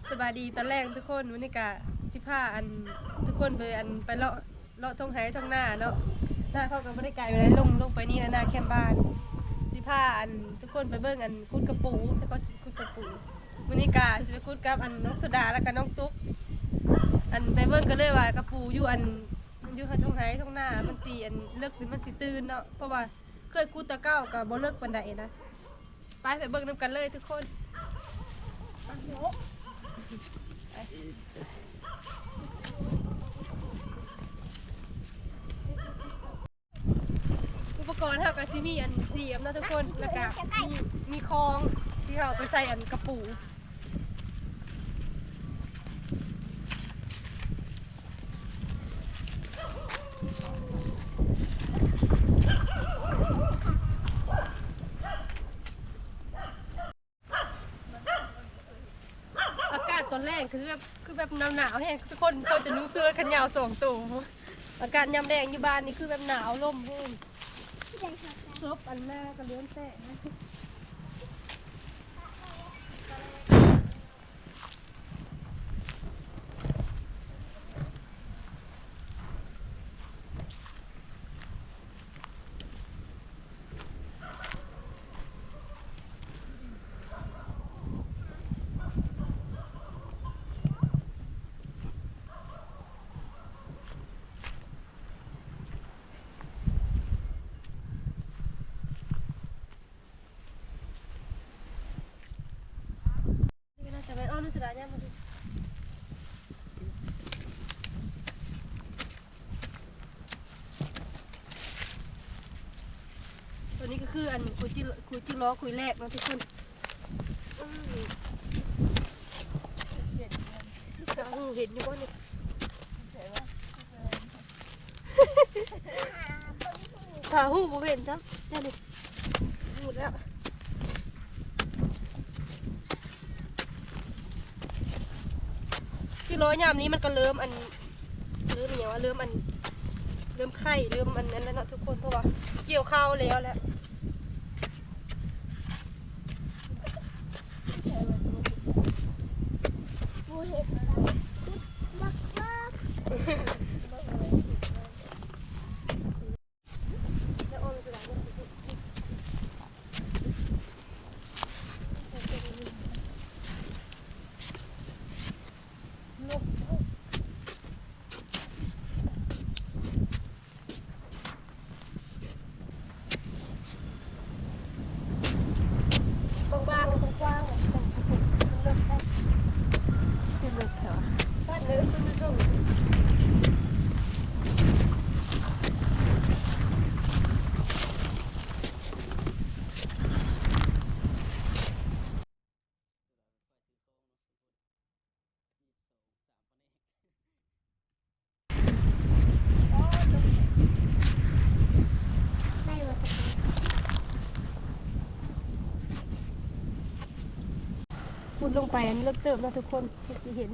ສະບາຍດີຕອນແລງທຸກຄົນ. ມື້ນີ້ກະຊິພາ ອັນ ທຸກຄົນໄປ ອັນ ໄປເລາະ ເລາະທົ່ງໄຮ່ທົ່ງນາເນາະ. ນາເຂົາກໍບໍ່ໄດ້ໄກປານໃດ ລົງ ລົງໄປນີ້ແຫຼະ ນາແຄມບ້ານ. ຊິພາ ອັນ ທຸກຄົນໄປເບິ່ງ ອັນ ຂຸດກະປູ ແລ້ວກໍຂຸດກະປູ. ມື້ນີ້ກະຊິໄປຂຸດກັບ ອັນ ນ້ອງໂຊດາ ແລ້ວກໍນ້ອງຕຸກ. ອັນ ໄປເບິ່ງກັນເລີຍວ່າກະປູຢູ່ ອັນ ຢູ່ທົ່ງໄຮ່ທົ່ງນາ ມັນຊິ ອັນ ເລິກ ຫຼື ມັນຊິຕື້ນເນາະ ເພາະວ່າ ເຄີຍຂຸດແຕ່ເກົ່າກໍບໍ່ເລິກປານໃດນະ. ໄປ ໄປເບິ່ງນຳກັນເລີຍທຸກຄົນ. ໄປ ອຸປະກອນເຮົາກໍຊິມີອັນສຽມເນາະທຸກຄົນ ແລ້ວກໍມີ ມີຄອງທີ່ເຮົາໄປໃສ່ອັນກະປູ. ອາກາດຕອນແລງຄືແບບ ຄືແບບໜາວໆແຮງ ທຸກຄົນ ເຂົາຈະນຸ່ງເສື້ອແຂນຍາວສອງໂຕ. ອາກາດຍາມແລງຢູ່ບ້ານນີ້ຄືແບບໜາວ ລົມແຮງ. ສົບອັນໜ້າກໍເຫຼືອນແຕກ. ຕົວນີ້ກໍຄືອັນຂຸຍຈິ ຂຸຍຈິລໍ ຂຸຍແລກເນາະທຸກຄົນ. ເຫັນຢູ່ບໍ່ນີ້? ຖ້າຮູ້ບໍ່ເຫັນຊ້ຳ ແນວນີ້ ຮູ້ແລ້ວ. ຈິລໍຍາມນີ້ມັນກໍເລີ່ມອັນ ເລີ່ມອີ່ຫຍັງວະ ເລີ່ມອັນ ເລີ່ມໄຂ່ ເລີ່ມອັນນັ້ນແລ້ວເນາະທຸກຄົນ ເພາະວ່າກ່ຽວເຂົ້າແລ້ວແຫຼະ. ຂຸດລົງໄປ ອັນເລິກເຕີບເນາະທຸກຄົນ ທີ່ເຫັນ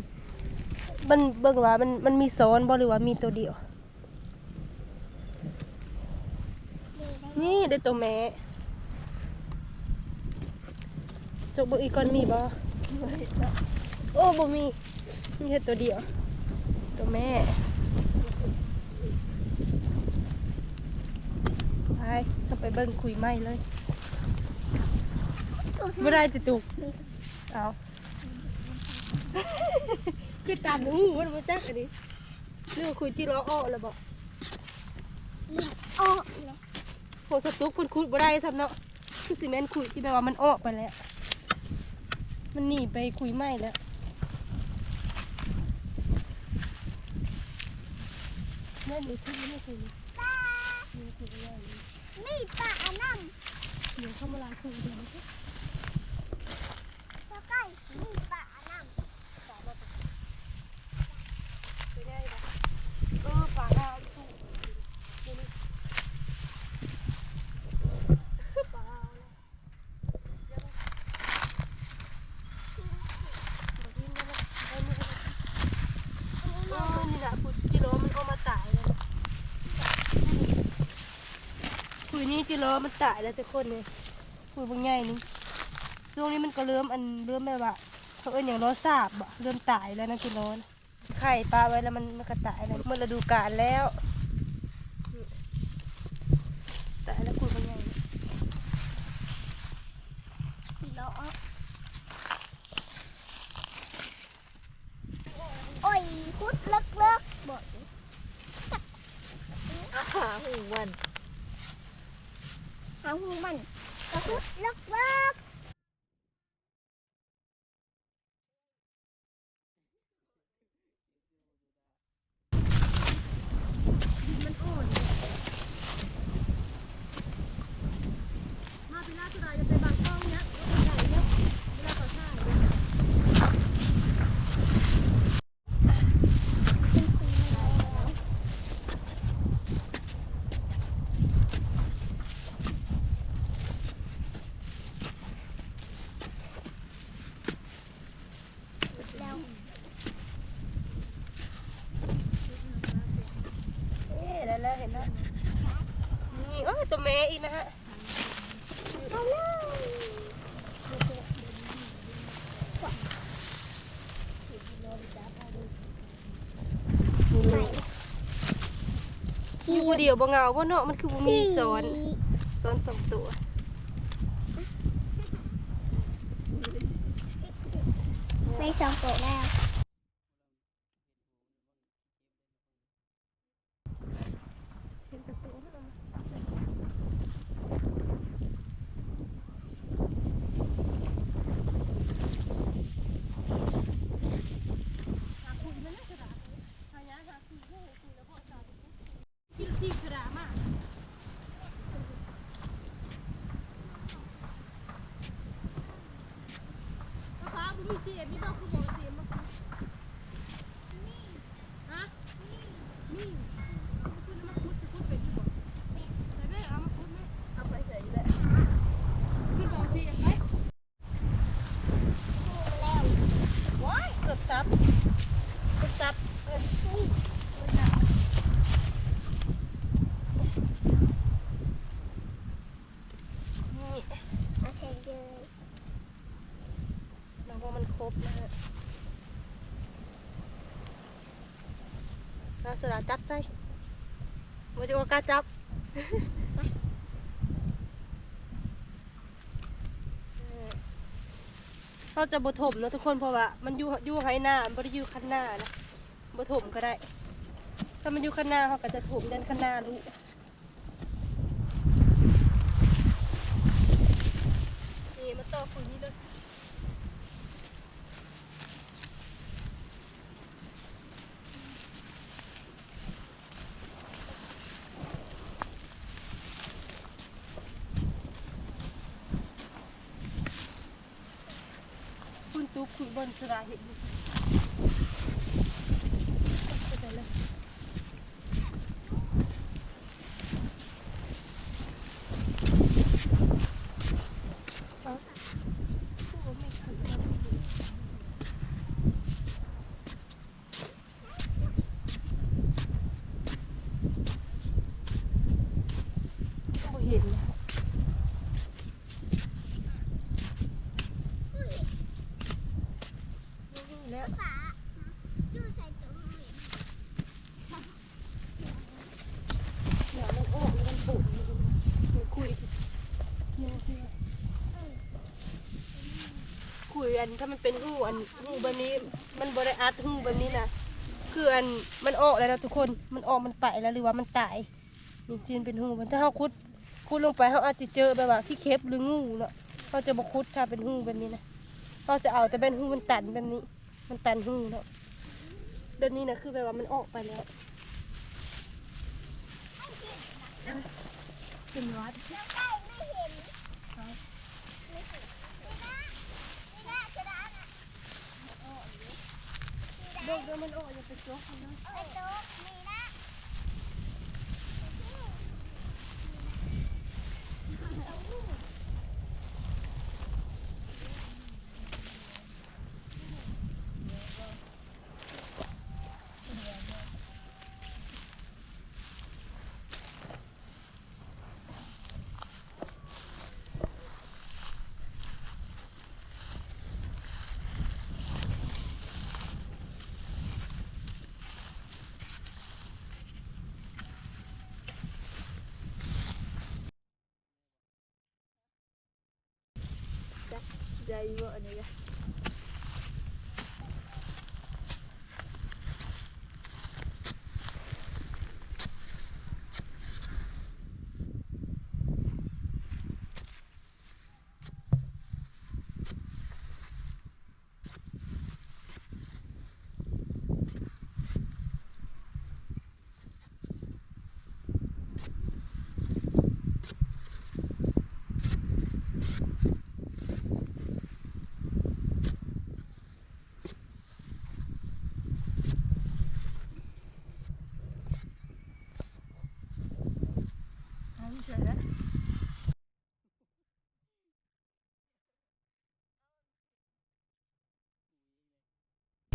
ມັນເບິ່ງວ່າມັນ ມັນມີຊ້ອນບໍ່ ຫຼືວ່າມີໂຕດຽວ? ນີ້ໄດ້ໂຕແມ່ ຈົກເບິ່ງອີກກ່ອນ ມີບໍ່? ໂອ້ ບໍ່ມີ ມີແຕ່ໂຕດຽວ ໂຕແມ່. ໄປ ເຮົາໄປເບິ່ງຂຸຍໃໝ່ເລີຍ. ບໍ່ໄດ້ຕິ ຕຸກ? ເອົາ ຄືຕັນຫູ ມັນບໍ່ຈັກອັນນີ້. ຫຼືວ່າຂຸຍຈິລໍອອກແລ້ວບໍ? ອອກແລ້ວ. ໂຫ ສະຕຸກເພິ່ນຂຸດບໍ່ໄດ້ຊ້ຳເນາະ. ຄືຊິແມ່ນຂຸຍທີ່ແບບວ່າມັນອອກໄປແລ້ວ ມັນໜີໄປຂຸຍໃໝ່ແລ້ວ. ແມ່ນອີກຂຸຍໜຶ່ງ ຂຸຍນີ້ ມີປາອັນນັ້ນ ດຽວເຂົ້າມາຫຼາຍຂຸຍເດີ. ເຈົ້າໄກ່ ມີປາອັນນັ້ນ ປາລາວ ເອີ ປາລາວ ປາລາວ. ໂອ້ ນີ້ນະ ຂຸຍຈິລໍມັນອອກມາຕາຍແລ້ວ ຂຸຍນີ້ຈິລໍມັນຕາຍແລ້ວທຸກຄົນເອີຍ ຂຸຍບັກໃຫຍ່ນີ້. ຊ່ວງນີ້ມັນກໍເລີ່ມ ອັນ ເລີ່ມແບບວ່າ ເຂົາເອີ້ນຫຍັງ ລໍສາບບໍ ເລີ່ມຕາຍແລ້ວນະ ຈຸລໍນະ. ໄຂ່ປະໄວ້ແລ້ວມັນ ມັນກໍຕາຍແລ້ວ ໝົດລະດູການແລ້ວ ຕາຍແລ້ວ ກຸ້ງມັນໃຫຍ່ ໂອ້ຍ ຂຸດເລິກໆ ບໍ່ ຫາຫູມັນ ຫາຫູມັນ ກະຂຸດເລິກໆ. ເອີ ໄດ້ແລ້ວ ເຫັນແລ້ວ ນີ້ ໂອ້ຍ ຕົວແມ່ອີກນະຮະ. ຢູ່ຜູ້ດຽວບໍ່ເຫງົາບໍ່ເນາະ ມັນຄືບໍ່ມີຊ້ອນ ຊ້ອນສອງໂຕ ໄດ້ສອງໂຕແລ້ວ. ນີ້ ໂອເຄເດີ ນ້ອງວ່າມັນຄົບນະຮະ ເອົາ ສະດາຈັບໃສ່ ບໍ່ຊິບໍ່ກ້າຈັບ ເຮົາຈະບໍ່ຖົມເນາະທຸກຄົນ ເພາະວ່າມັນຢູ່ ຢູ່ໄຮ່ນາ ມັນບໍ່ໄດ້ຢູ່ຄັນນານະ ບໍ່ຖົມກໍໄດ້ ຖ້າມັນຢູ່ຄັນນາ ເຮົາກໍຈະຖົມ ຢ້ານຄັນນາລຸ. ນີ້ ມາຕໍ່ຂຸຍນີ້ເລີຍ ຝຸ່ນຕົກ ຂຸຍບ່ອນສະດາເຮັດຢູ່ ໄປເລີຍ. ບໍ່ເຫັນແລ້ວ ບໍ່ມີແລ້ວ. ຂຸຍ ອັນ ຖ້າມັນເປັນຮູ ອັນ ຮູແບບນີ້ ມັນບໍ່ໄດ້ອັດຮູແບບນີ້ນະ ຄື ອັນ ມັນອອກແລ້ວເນາະທຸກຄົນ ມັນອອກ ມັນໄປແລ້ວ ຫຼືວ່າມັນຕາຍ ນີ້ທີ່ມັນເປັນຮູ ມັນ ຖ້າເຮົາຂຸດ ຂຸດລົງໄປ ເຮົາອາດຈະເຈີແບບວ່າຂີ້ເຂັບ ຫຼື ງູເນາະ ເຮົາຈະບໍ່ຂຸດ ຖ້າເປັນຮູແບບນີ້ນະ ເຮົາຈະເອົາແຕ່ແມ່ນຮູມັນຕັນແບບນີ້ ມັນຕັນຮູເນາະ ແບບນີ້ນະ ຄືແບບວ່າມັນອອກໄປແລ້ວ ເປັນຫວັດ ເບິ່ງເດີ ມັນອອກ ຢ່າໄປຈົກມັນເດີ. ໃຈຢູ່ບໍ່ອັນນີ້ກະ?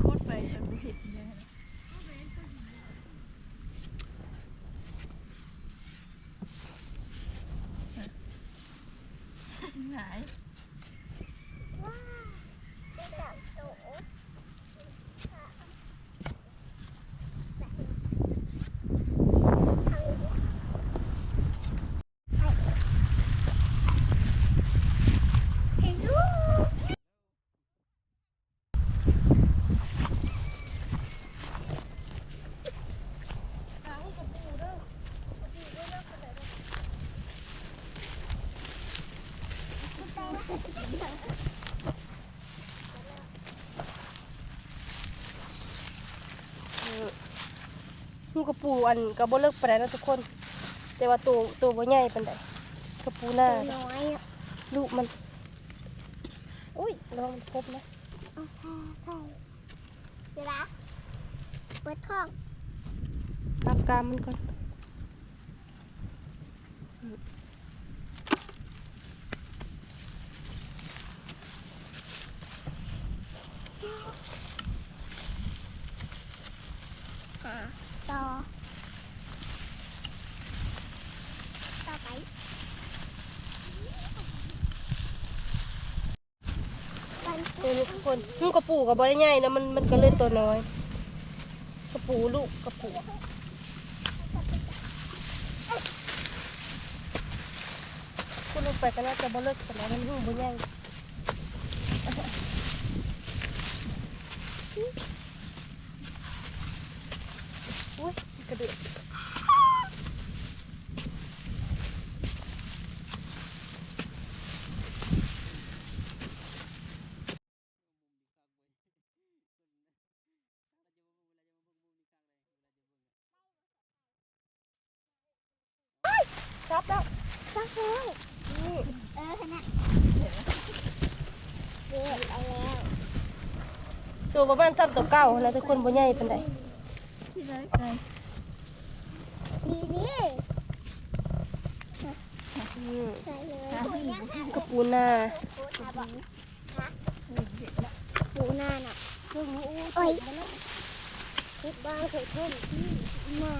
ຂຸດໄປແຕ່ບໍ່ເຫັນແນ່ນະ ຫຼາຍ. ເອີ ຮູກະປູອັນກະບໍ່ເລິກປານໃດເນາະທຸກຄົນ ແຕ່ວ່າໂຕ ໂຕບໍ່ໃຫຍ່ປານໃດ ກະປູນາ ໂຕນ້ອຍອະ ລູກມັນ. ໂອ້ຍ ລະວັງມັນກົບນະ ເອົາໃສ່ ໃສ່ ເວລາ ເປີດຂອງ ປັບກາມມັນກ່ອນ. ຫາຕໍ່ ຕໍ່ໄປ. ເອີ ທຸກຄົນ ຫູກະປູກະບໍ່ໄດ້ໃຫຍ່ນະ ມັນ ມັນກະເລີຍໂຕນ້ອຍ ກະປູລູກ ກະປູ ຂຸດລົງໄປກະໜ້າຈະບໍ່ເລິກປານໃດ ມັນຫູບໍ່ໃຫຍ່. ໂອ້ຍ ກະດູກ. ຈັບແລ້ວ ຈັບແລ້ວ ນີ້ ເອີ ຫັ້ນນະ ເກັບເອົາແລ້ວ ໂຕປະມານສ່ຳໂຕເກົ່າຫັ້ນນະ ແຕ່ຄົນບໍ່ໃຫຍ່ປານໃດ ນີ້ເດ້ ອືມ ກະປູນາ. ປູນານະ ໂອ້ຍ ເຮັດບ້ານໃສ່ເພິ່ນ ມາ.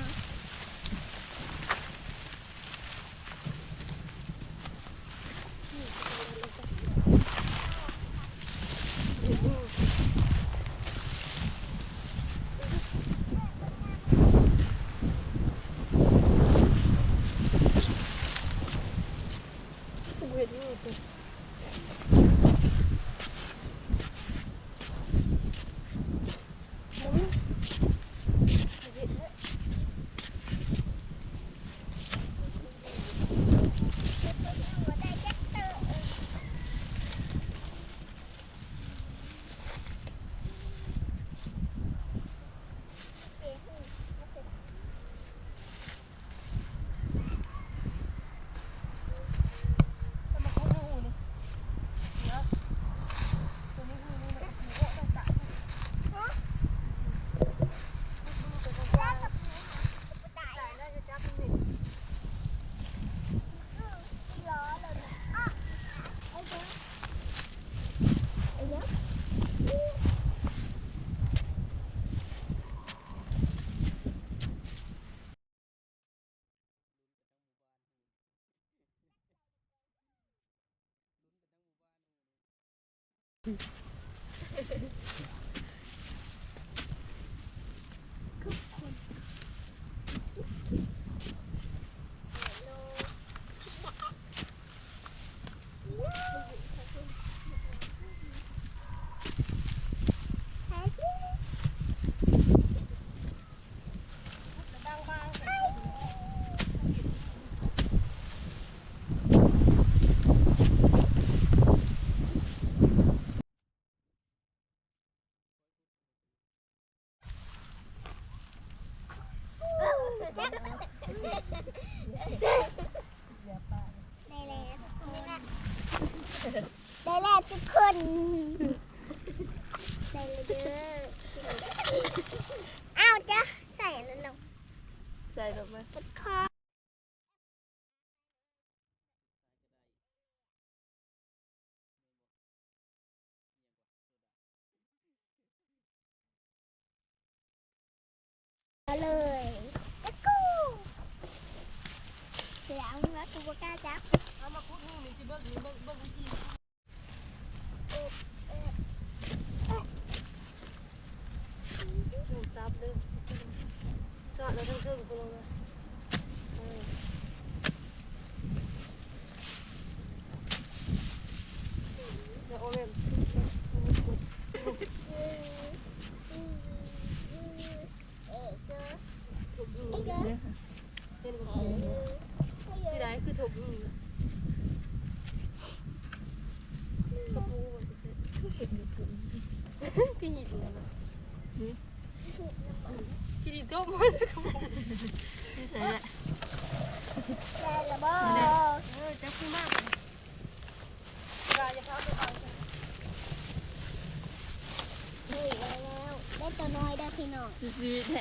ເອົາມາຂຸດຮູນີ້ຊິເບິ່ງ ເບິ່ງ ເບິ່ງວິທີ ເບິ່ງສັບເດີ ເຈາະແລ້ວເທິງໆພຸ້ນລົງມາ ເອີ ແລ້ວເອົາແບບ ເອີ ເອີ ເອີ ເອີ ເອີ ເອີ ເອີ ຊິໄດ້ຄືຖົມ ກະປູ ຄືເຫັນຢູ່ ຄືເຫັນຢູ່ ຂີ້ດິນຖົມ ຢູ່ໃສແຫຼະ ໄດ້ລະບໍ່ ເອີ ຈັບຂຶ້ນມາ ຢ່າ ຢ່າພາໄປເອົາ ເຮີ້ຍ ໄດ້ແລ້ວ ໄດ້ຕົວນ້ອຍເດີພີ່ນ້ອງ ສູ້ໆເດີ.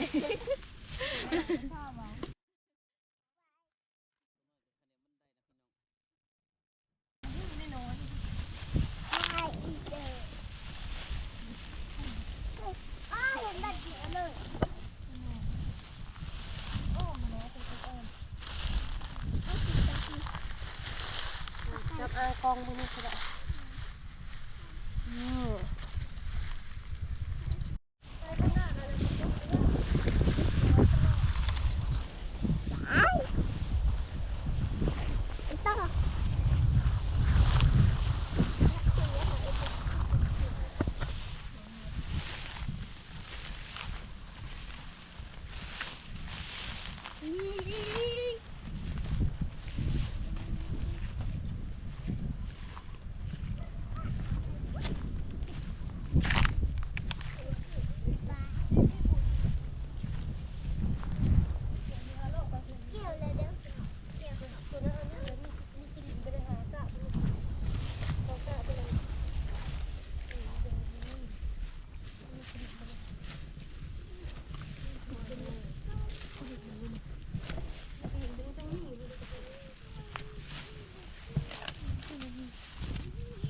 ຈັບອາກອງມື້ນີ້ກໍໄດ້ ເອີ.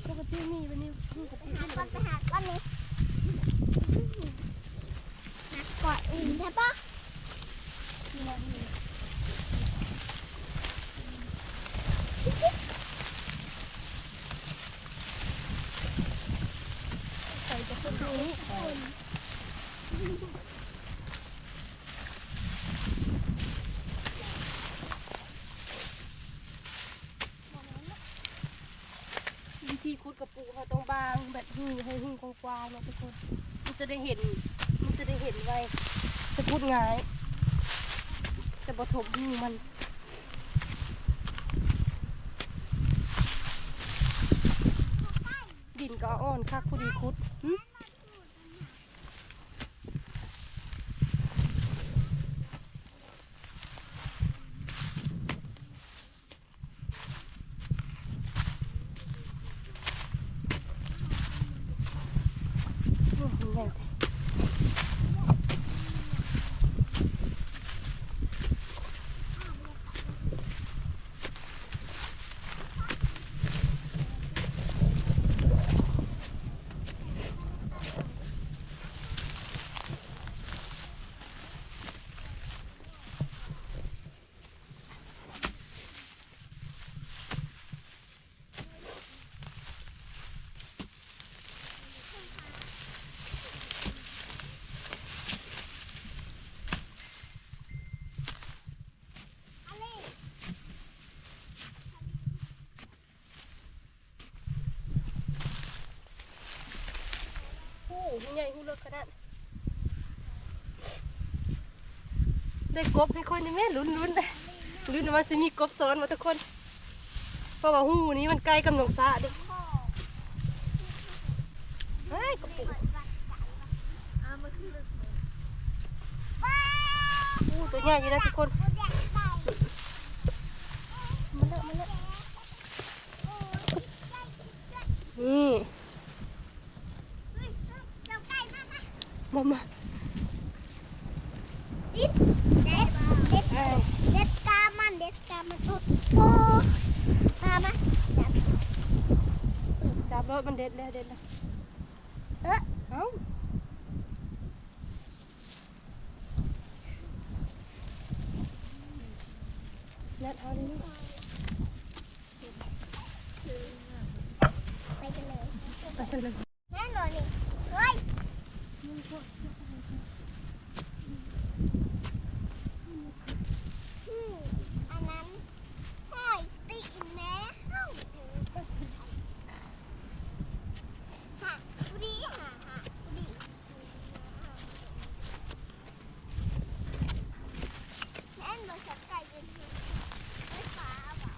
ປົກກະຕິມີ ບັດນີ້ ໄປຫາກ່ອນນີ້ ຫາກ່ອນອື່ນໄດ້ປະ? ໃສ່ຈະຂຶ້ນຢູ່ນີ້ ວິທີຂຸດກະປູ ເຮົາຕ້ອງບາງແບບຮູໃຫ້ຮູກວ້າງໆເນາະທຸກຄົນ ມັນຈະໄດ້ເຫັນ ມັນຈະໄດ້ເຫັນໄວ ຈະຂຸດງ່າຍ ຈະບໍ່ຖົມຮູມັນ ດິນກໍອ່ອນຄັກ ພໍດີຂຸດ ຫື. ໂອ້ ໃຫຍ່ ຮູເລິກຂະໜາດ ໄດ້ກົບໃຫ້ຂ້ອຍແດ່ແມ່ ລຸ້ນ ລຸ້ນ ລຸ້ນວ່າຊິມີກົບຊ້ອນບໍ່ທຸກຄົນ ເພາະວ່າຮູນີ້ມັນໃກ້ກັບໜອງສະເດ້ ເຮີ້ຍ ກະປຸງ ໂອ້ ຕົວໃຫຍ່ຢູ່ນະທຸກຄົນ ມາເລີະ ມາເລີະ ນີ້ ມາ ມາ ເດັດ ເດັດ ເດັດ ເດັດກາມັນ ເດັດກາມັນ ໂອ້ ໂອ້ ມາ ມາ ຈັບ ຈັບໂລດ ມັນເດັດແລ້ວ ເດັດແລ້ວ ເອີ ເອົ້າ ຍັດເອົານີ້ ເ ແມ່ນບໍ່ນີ້? ເຮີ້ຍ ອືມ ອັນນັ້ນ ຫ້ອຍຕີນແມ່ເຮົາ ຫາຜູ້ດີ ຫາ ຫາຜູ້ດີ. ແມ່ນບໍ່? ສັກໄກ່ຢູ່ທີ່ໄຟຟ້າເວົ້າ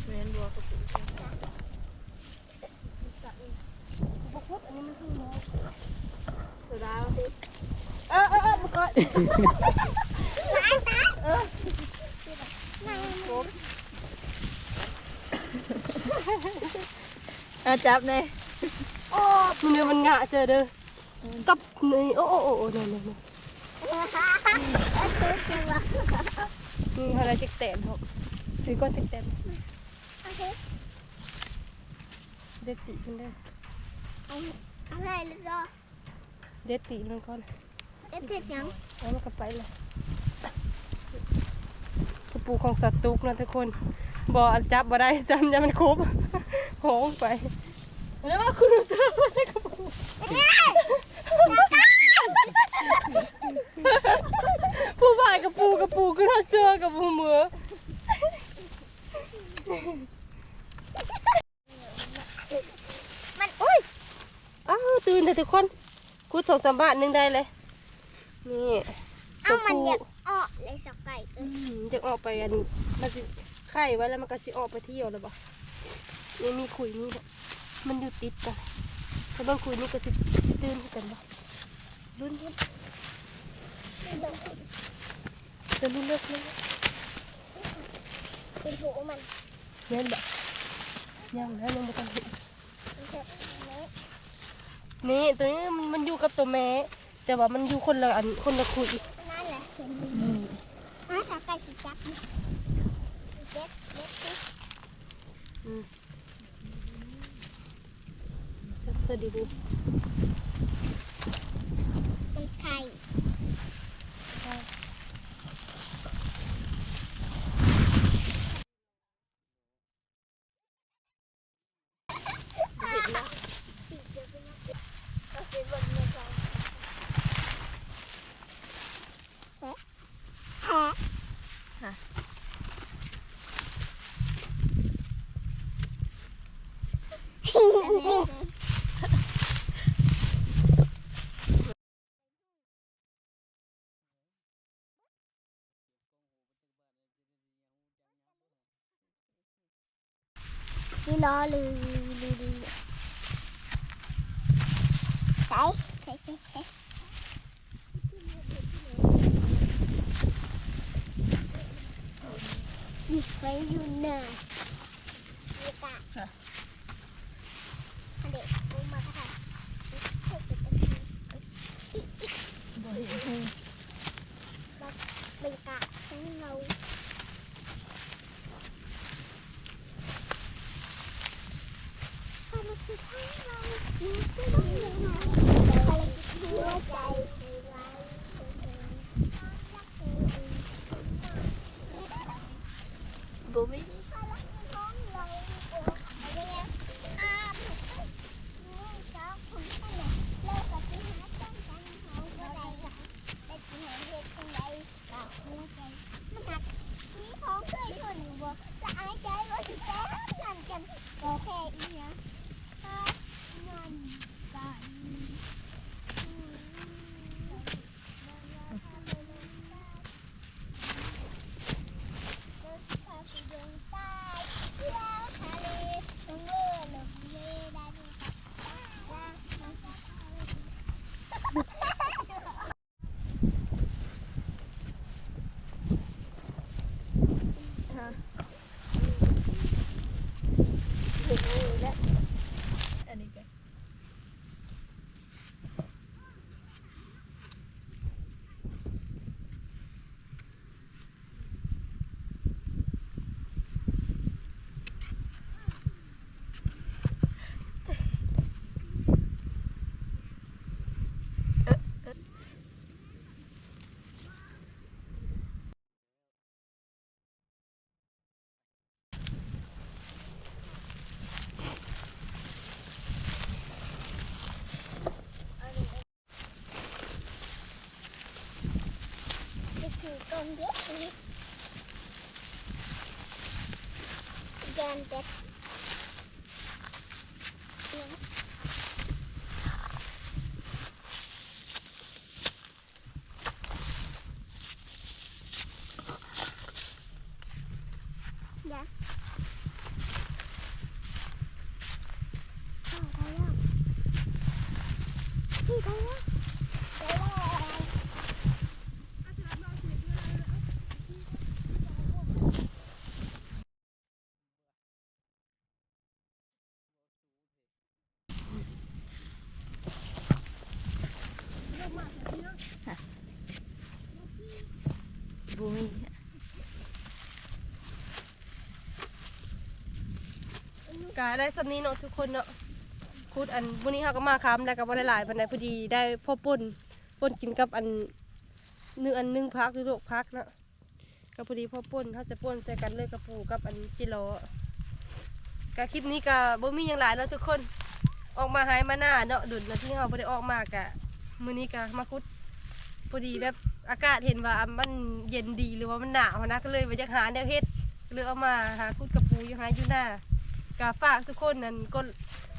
ແມ່ນບໍ່? ກະປູ ບໍ່ຄຸດ ອັນນີ້ມັນຄືໂມ ໂຊດາວ່າຕິ ເອີ ເອີ ເອີ ບໍ່ກ່ອນ ຕາຍ ຕາຍ ເອີ ກົບ. ອາ ຈັບແດ່ ໂອ້ ມັນເດີ ມັນງະເຈີເດີ ກັບນີ້ ໂອ້ ໂອ້ ໂອ້ ໂອ້ ນັ້ນໆໆ ນີ້ເຮົາໄດ້ຈັກແຕນເນາະ ຖືກ່ອນຈັກແຕນ ໂອເຄ ເດັດຕີເພິ່ນເດີ ເອົາ ເອົາໃຫ້ເລີຍເດີ. ເດັດຕີມັນກ່ອນ ເດັດເຮັດຫຍັງ? ເອົາມັນກໍໄປລະ ກະປູຂອງສາວຕຸກນະທຸກຄົນ ບໍ່ ອັນ ຈັບບໍ່ໄດ້ຊ້ຳ ຢ້ານມັນຄົບ ໂຫງໄປ ແລ້ວວ່າຄຸນເຈີ ຜູ້ບາຍກະປູ ກະປູຂຶ້ນຮອດເຊີກະບໍ່ເມືອ ມັນ ໂອ້ຍ ອ້າວ ຕື່ນແທ້ທຸກຄົນ ຂຸດສອງສາມບາດໜຶ່ງໄດ້ເລີຍ ນີ້ ເອົາ ຕົວຜູ້ ມັນຢາກອອກເລີຍ ສາວໄກ່ ອືມ ຢາກອອກໄປ ອັນ ມັນຊິໄຂ່ໄວ້ແລ້ວ ມັນກໍຊິອອກໄປທ່ຽວແລ້ວບໍ? ນີ້ມີຂຸຍນີ້ບໍ? ມັນຢູ່ຕິດກັນ ຖ້າເບິ່ງຂຸຍນີ້ກໍຊິຕື່ນຄືກັນບໍ? ລຸ້ນ ເບິ່ງ ຕົວນີ້ເລິກເລີຍ ເປັນໂຖມັນ ແມ່ນບໍ່? ຍັງນະ ຍັງບໍ່ທັນເຫັນ ນີ້ ຕົວນີ້ມັນ ມັນຢູ່ກັບຕົວແມ່ ແຕ່ວ່າມັນຢູ່ຄົນລະອັນ ຄົນລະຂຸຍ ນັ້ນແຫຼະ ເຫັນ ອືມ ອາ ຖ້າໃກ້ຊິຈັບ ເດັດ ເດັດ ອືມ ຈັບຊະດີໆ ມັນໄຂ່ ນີ້ລໍລື ລື ລື ໃສ່ ໃສ່ ໃສ່ ໃສ່ ນີ້ໄວ້ຢູ່ໜ້າ ນີ້ກະ ອັນເດະ ປູມາກະໄດ້ ບໍ່ເຫັນ ບັກ ບັກກະຂອງເຮົາ ພາລະກິດຂອງເຮົາ ມີແຕ່ ພາລະກິດຫົວໃຈ ບໍ່ມີ ພາລະກິດຂອງເຮົາ ເຮົາກະຊິຫາຕ້ອງການເຮົາບໍ່ໄດ້ ແຕ່ຊິໃຫ້ເຮັດຈັ່ງໃດ ກະຫົວໃຈມັນຫັກ ມີຂອງເຄີຍຊົນຢູ່ບໍ່? ລະອາຍໃຈບໍ່? ຊິແຕ່ງງານກັນ ບໍ່ແຄ່ອີ່ຫຍັງ ຫາງານກັນ. Gambit. Ya. Oh, ໄດ້ແລ້ວ ນີ້ ໄດ້ແລ້ວ ໄດ້ແລ້ວ. ບໍ່ມີ ກະໄດ້ສ່ຳນີ້ເນາະທຸກຄົນເນາະ. ຂຸດອັນ ມື້ນີ້ເຮົາກໍມາຄ່ຳ ແລ້ວກໍບໍ່ໄດ້ຫຼາຍປານໃດ ພໍດີໄດ້ພໍປົ່ນ ປົ່ນກິນກັບອັນ ໜຶ່ງ ອັນໜຶ່ງຜັກ ຫຼື ລວກຜັກເນາະ. ກໍພໍດີພໍປົ່ນ ເຮົາຈະປົ່ນໃສ່ກັນເລີຍ ກະປູກັບອັນຈິລໍ. ກະຄລິບນີ້ກໍບໍ່ມີຫຍັງຫຼາຍເນາະທຸກຄົນ ອອກມາໄຮ່ມານາເນາະ. ດົນແລ້ວທີ່ເຮົາບໍ່ໄດ້ອອກມາ ກະມື້ນີ້ກໍມາຂຸດ ພໍດີແບບອາກາດເຫັນວ່າມັນເຢັນດີ ຫຼືວ່າມັນໜາວຫັ້ນນະ ກໍເລີຍວ່າຢາກຫາແນວເຮັດ ກໍເລີຍອອກມາຫາຂຸດກະປູຢູ່ໄຮ່ຢູ່ນາ. ກະຝາກທຸກຄົນນັ້ນ ກົດ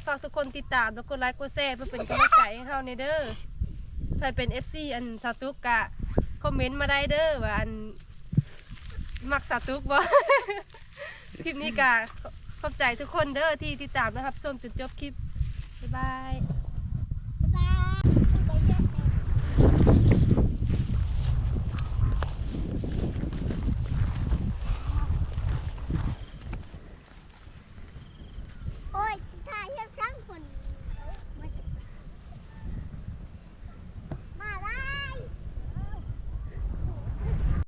ຝາກທຸກຄົນຕິດຕາມ ແລະ ກົດໄລກົດແຊ ເພື່ອເປັນກຳລັງໃຈໃຫ້ເຮົາແດ່ເດີ. ໃຜເປັນເອັຟຊີອັນສາວຕຸກກະຄອມເມັນມາໄດ້ເດີ ວ່າອັນ ມັກສາວຕຸກບໍ່? ຄລິບນີ້ກະຂອບໃຈທຸກຄົນເດີທີ່ຕິດຕາມ ແລະ ຮັບຊົມຈົນຈົບຄລິບ. ບາຍບາຍ.